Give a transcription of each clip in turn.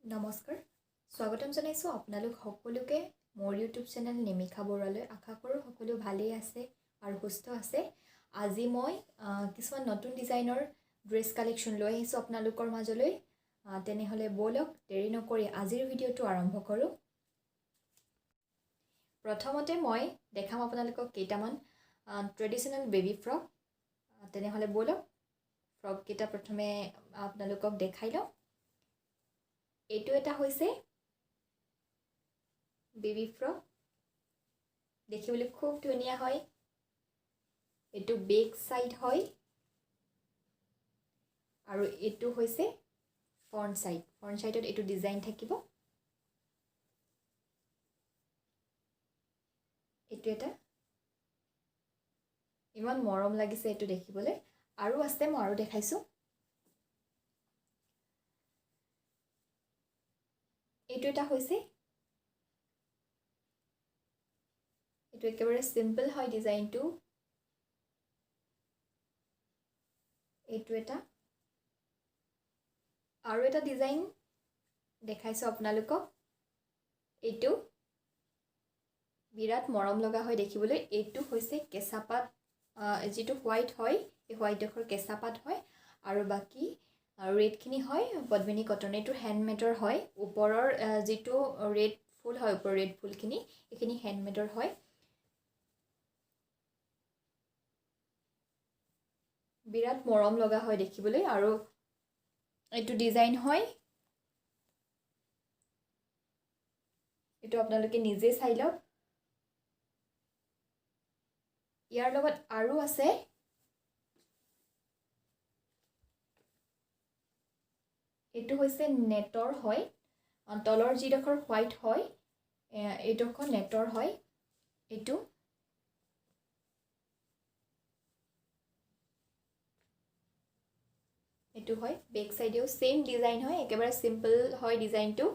নমস্কাৰ, স্বাগতম জনাইছোঁ আপোনালোক সকলোকে মোৰ ইউটিউব চেনেল নিমিষা বৰুৱালৈ। আশা কৰোঁ সকলো ভালেই আছে আৰু সুস্থ আছে। আজি মই কিছুমান নতুন ডিজাইনৰ ড্ৰেছ কালেকশ্যন লৈ আহিছোঁ আপোনালোকৰ মাজলৈ। তেনেহ'লে ব'লক, দেৰি নকৰি আজিৰ ভিডিঅ'টো আৰম্ভ কৰোঁ। প্ৰথমতে মই দেখাম আপোনালোকক কেইটামান ট্ৰেডিশ্যনেল বেবী ফ্ৰক। তেনেহ'লে ব'লক, ফ্ৰককেইটা প্ৰথমে আপোনালোকক দেখাই লওঁ। এইটো এটা হৈছে বেবী ফ্ৰক, দেখিবলৈ খুব ধুনীয়া হয়। এইটো বেক চাইড হয় আৰু এইটো হৈছে ফ্ৰণ্ট চাইড। ফ্ৰণ্ট চাইডত এইটো ডিজাইন থাকিব। এইটো এটা ইমান মৰম লাগিছে এইটো দেখিবলৈ। আৰু আছে, মই আৰু দেখাইছোঁ। এইটো এটা হৈছে, এইটো একেবাৰে চিম্পল হয় ডিজাইনটো। এইটো এটা আৰু এটা ডিজাইন দেখাইছোঁ আপোনালোকক। এইটো বিৰাট মৰম লগা হয় দেখিবলৈ। এইটো হৈছে কেঁচা পাত, যিটো হোৱাইট হয়, এই হোৱাইট ডোখৰ কেঁচা পাত হয় আৰু বাকী ৰেডখিনি হয় পদ্মিনী কটন। এইটো হেণ্ডমেডৰ হয়। ওপৰৰ যিটো ৰেড ফুল হয়, ওপৰৰ ৰেড ফুলখিনি, এইখিনি হেণ্ডমেডৰ হয়। বিৰাট মৰম লগা হয় দেখিবলৈ। আৰু এইটো ডিজাইন হয়, এইটো আপোনালোকে নিজে চাই লওক। ইয়াৰ লগত আৰু আছে। এইটো হৈছে নেটৰ হয়। তলৰ যিডোখৰ হোৱাইট হয়, এইডোখৰ নেটৰ হয়। এইটো হয় বেক চাইডেও ছেইম ডিজাইন হয়, একেবাৰে চিম্পল হয় ডিজাইনটো,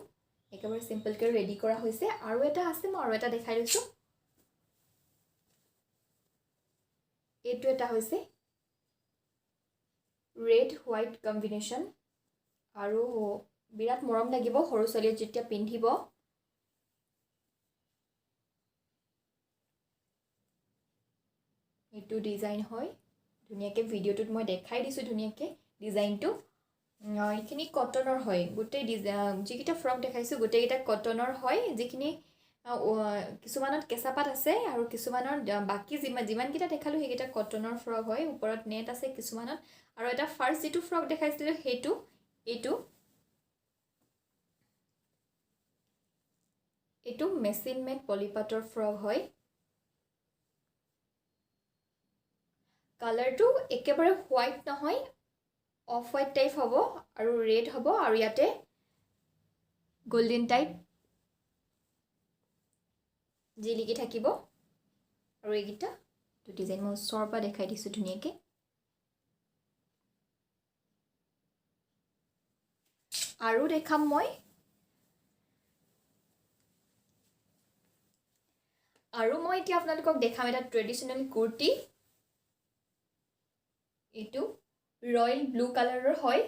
একেবাৰে চিম্পলকৈ ৰেডি কৰা হৈছে। আৰু এটা আছে, মই আৰু এটা দেখাই লৈছোঁ। এইটো এটা হৈছে ৰেড হোৱাইট কম্বিনেশ্যন আৰু বিৰাট মৰম লাগিব সৰু ছোৱালীয়ে যেতিয়া পিন্ধিব। এইটো ডিজাইন হয়, ধুনীয়াকৈ ভিডিঅ'টোত মই দেখাই দিছোঁ ধুনীয়াকৈ ডিজাইনটো। এইখিনি কটনৰ হয়। গোটেই যিকেইটা ফ্ৰক দেখাইছোঁ গোটেইকেইটা কটনৰ হয়। যিখিনি কিছুমানত কেঁচা পাত আছে আৰু কিছুমানৰ বাকী যিমানকেইটা দেখালোঁ সেইকেইটা কটনৰ ফ্ৰক হয়। ওপৰত নেট আছে কিছুমানত। আৰু এটা ফাৰ্ষ্ট যিটো ফ্ৰক দেখাইছিলোঁ সেইটো এইটো এইটো মেচিন মেড পলিপাটৰ ফ্ৰক হয়। কালাৰটো একেবাৰে হোৱাইট নহয়, অফ হোৱাইট টাইপ হ'ব আৰু ৰেড হ'ব আৰু ইয়াতে গল্ডেন টাইপ জিলিকি থাকিব। আৰু এইকেইটা ডিজাইন মই ওচৰৰ পৰা দেখাই দিছোঁ ধুনীয়াকৈ। আৰু দেখাম মই, আৰু মই এতিয়া আপোনালোকক দেখাম এটা ট্ৰেডিশ্যনেল কুৰ্তি। এইটো ৰয়েল ব্লু কালাৰৰ হয়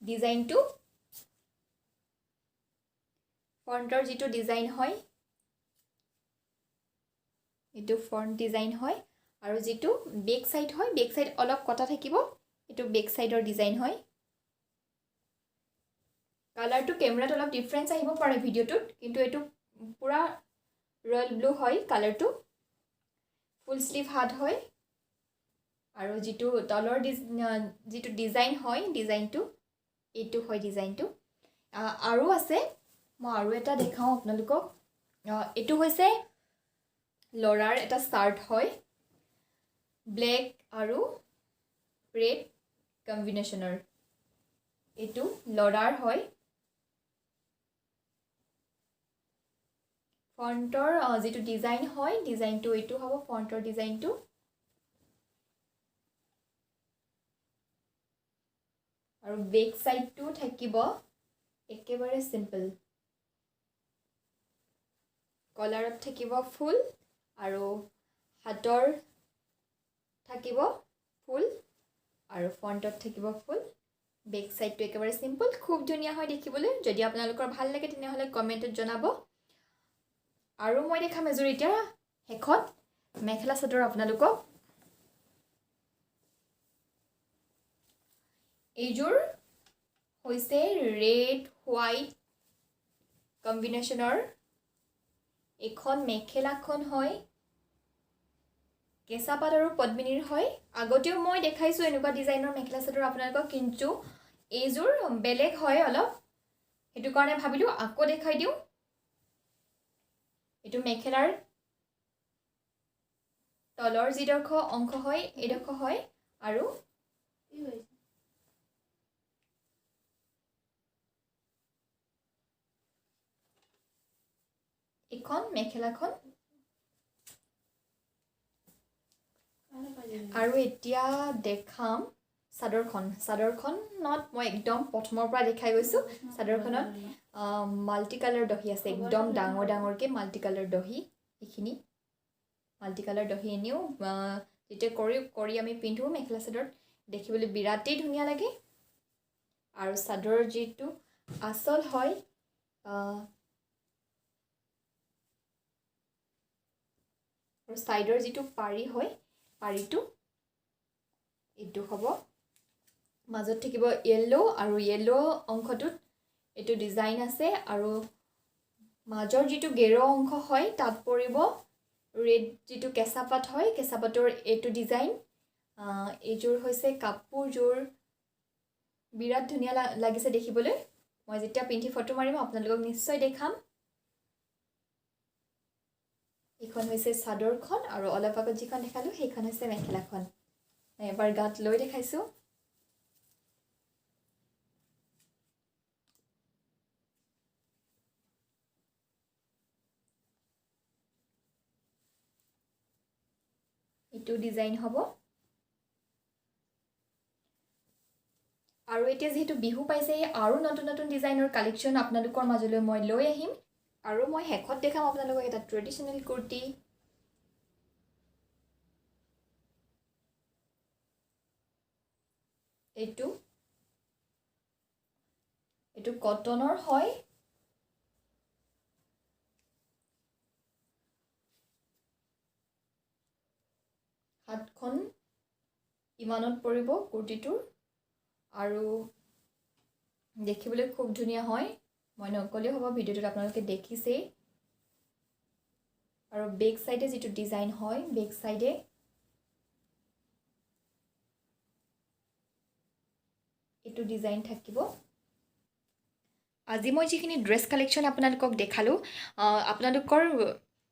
ডিজাইনটো। ফ্ৰণ্টৰ যিটো ডিজাইন হয়, এইটো ফ্ৰণ্ট ডিজাইন হয় আৰু যিটো বেক চাইড হয়, বেক চাইড অলপ কটা থাকিব, এইটো বেক চাইডৰ ডিজাইন হয়। কালাৰটো কেমেৰাত অলপ ডিফাৰেঞ্চ আহিব পাৰে ভিডিঅ'টোত, কিন্তু এইটো পূৰা ৰয়েল ব্লু হয় কালাৰটো। ফুল শ্লিভ হাত হয় আৰু যিটো তলৰ যিটো ডিজাইন হয়, ডিজাইনটো এইটো হয় ডিজাইনটো। আৰু আছে, মই আৰু এটা দেখাওঁ আপোনালোকক। এইটো হৈছে ল'ৰাৰ এটা চাৰ্ট হয়, ব্লেক আৰু ৰেড কম্বিনেশ্যনৰ। এইটো ল'ৰাৰ হয়। ফ্ৰণ্টৰ যিটো ডিজাইন হয়, ডিজাইনটো এইটো হ'ব ফ্ৰণ্টৰ ডিজাইনটো। আৰু বেক চাইডটো থাকিব একেবাৰে চিম্পল। কলাৰত থাকিব ফুল আৰু হাতৰ থাকিব ফুল আৰু ফ্ৰণ্টত থাকিব ফুল। বেক চাইডটো একেবাৰে চিম্পল, খুব ধুনীয়া হয় দেখিবলৈ। যদি আপোনালোকৰ ভাল লাগে তেনেহ'লে কমেণ্টত জনাব। আৰু মই দেখাম এযোৰ এতিয়া শেষত মেখেলা চাদৰ আপোনালোকক। এইযোৰ হৈছে ৰেড হোৱাইট কম্বিনেশ্যনৰ। এইখন মেখেলাখন হয় কেঁচা পাত আৰু পদ্মিনীৰ হয়। আগতেও মই দেখাইছোঁ এনেকুৱা ডিজাইনৰ মেখেলা চাদৰ আপোনালোকক, কিন্তু এইযোৰ বেলেগ হয় অলপ, সেইটো কাৰণে ভাবিলোঁ আকৌ দেখাই দিওঁ। এইটো মেখেলাৰ তলৰ যিডোখৰ অংশ হয় এইডোখৰ হয় আৰু এইখন মেখেলাখন। আৰু এতিয়া দেখাম চাদৰখন। চাদৰখনত মই একদম প্ৰথমৰ পৰা দেখাই গৈছোঁ। চাদৰখনত মাল্টি কালাৰ দহি আছে, একদম ডাঙৰ ডাঙৰকৈ মাল্টি কালাৰ দহি। এইখিনি মাল্টি কালাৰ দহি এনেও যেতিয়া কৰি কৰি আমি পিন্ধোঁ মেখেলা চাদৰত দেখিবলৈ বিৰাটেই ধুনীয়া লাগে। আৰু চাদৰৰ যিটো আঁচল হয় আৰু ছাইডৰ যিটো পাৰি হয়, পাৰিটো এইটো হ'ব, মাজত থাকিব য়েল্ল' আৰু য়েল্ল' অংশটোত এইটো ডিজাইন আছে। আৰু মাজৰ যিটো গেৰ অংশ হয় তাত পৰিব ৰেড যিটো কেঁচা পাত হয়, কেঁচা পাতৰ এইটো ডিজাইন। এইযোৰ হৈছে কাপোৰযোৰ বিৰাট ধুনীয়া লাগিছে দেখিবলৈ। মই যেতিয়া পিন্ধি ফটো মাৰিম আপোনালোকক নিশ্চয় দেখাম। এইখন হৈছে চাদৰখন আৰু অলপ আগত যিখন দেখালোঁ সেইখন হৈছে মেখেলাখন। এবাৰ গাত লৈ দেখাইছোঁ। এইটো ডিজাইন হ'ব। আৰু এতিয়া যিহেতু বিহু পাইছে, আৰু নতুন নতুন ডিজাইনৰ কালেকশ্যন আপোনালোকৰ মাজলৈ মই লৈ আহিম। আৰু মই শেষত দেখাম আপোনালোকক এটা ট্ৰেডিশ্যনেল কুৰ্তি। এইটো এইটো কটনৰ হয়। হাতখন ইমানত পৰিব কুৰ্তিটোৰ আৰু দেখিবলৈ খুব ধুনীয়া হয়। মই নক'লেও হ'ব, ভিডিঅ'টোত আপোনালোকে দেখিছেই। আৰু বেক চাইডে যিটো ডিজাইন হয়, বেক চাইডে এইটো ডিজাইন থাকিব। আজি মই যিখিনি ড্ৰেছ কালেকশ্যন আপোনালোকক দেখালোঁ, আপোনালোকৰ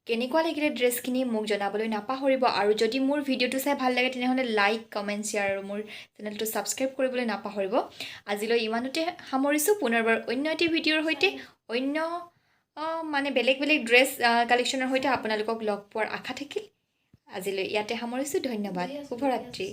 কেনেকুৱা লাগিলে ড্ৰেছখিনি মোক জনাবলৈ নাপাহৰিব। আৰু যদি মোৰ ভিডিঅ'টো চাই ভাল লাগে তেনেহ'লে লাইক, কমেণ্ট, শ্বেয়াৰ আৰু মোৰ চেনেলটো ছাবস্ক্ৰাইব কৰিবলৈ নাপাহৰিব। আজিলৈ ইমানতে সামৰিছোঁ। পুনৰবাৰ অন্য এটি ভিডিঅ'ৰ সৈতে, অন্য মানে বেলেগ বেলেগ ড্ৰেছ কালেকশ্যনৰ সৈতে আপোনালোকক লগ পোৱাৰ আশা থাকিল। আজিলৈ ইয়াতে সামৰিছোঁ। ধন্যবাদ। শুভৰাত্ৰি।